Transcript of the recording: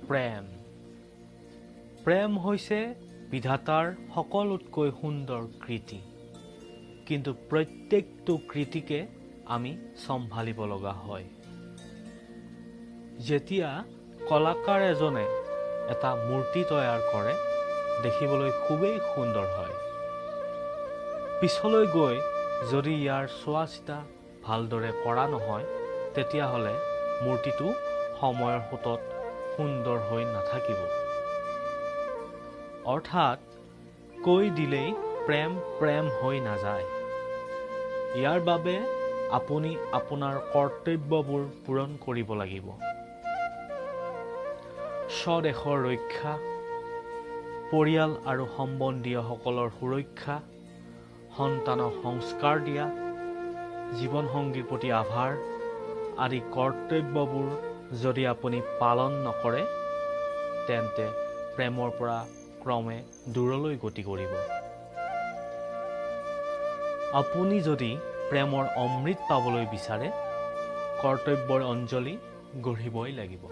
প্ৰেম। প্ৰেম হৈছে বিধাতাৰ সকলোতকৈ সুন্দৰ কৃতি, কিন্তু প্ৰত্যেকটো কৃতিকে আমি চম্ভালিব লগা হয়। যেতিয়া কলাকাৰ এজনে এটা মূৰ্তি তৈয়াৰ কৰে, দেখিবলৈ খুবেই সুন্দৰ হয়। পিছলৈ গৈ যদি ইয়াৰ চোৱা চিতা ভালদৰে কৰা নহয়, তেতিয়াহ'লে মূৰ্তিটো সময়ৰ সোঁতত সুন্দৰ হৈ নাথাকিব। অৰ্থাৎ কৈ দিলেই প্ৰেম প্ৰেম হৈ নাযায়। ইয়াৰ বাবে আপুনি আপোনাৰ কৰ্তব্যবোৰ পূৰণ কৰিব লাগিব। স্বদেশৰ ৰক্ষা, পৰিয়াল আৰু সম্বন্ধীয়সকলৰ সুৰক্ষা, সন্তানক সংস্কাৰ দিয়া, জীৱনসংগীৰ প্ৰতি আভাৰ আদি কৰ্তব্যবোৰ যদি আপুনি পালন নকৰে, তেন্তে প্ৰেমৰ পৰা ক্ৰমে দূৰলৈ গতি কৰিব। আপুনি যদি প্ৰেমৰ অমৃত পাবলৈ বিচাৰে, কৰ্তব্যৰ অঞ্জলি গঢ়িবই লাগিব।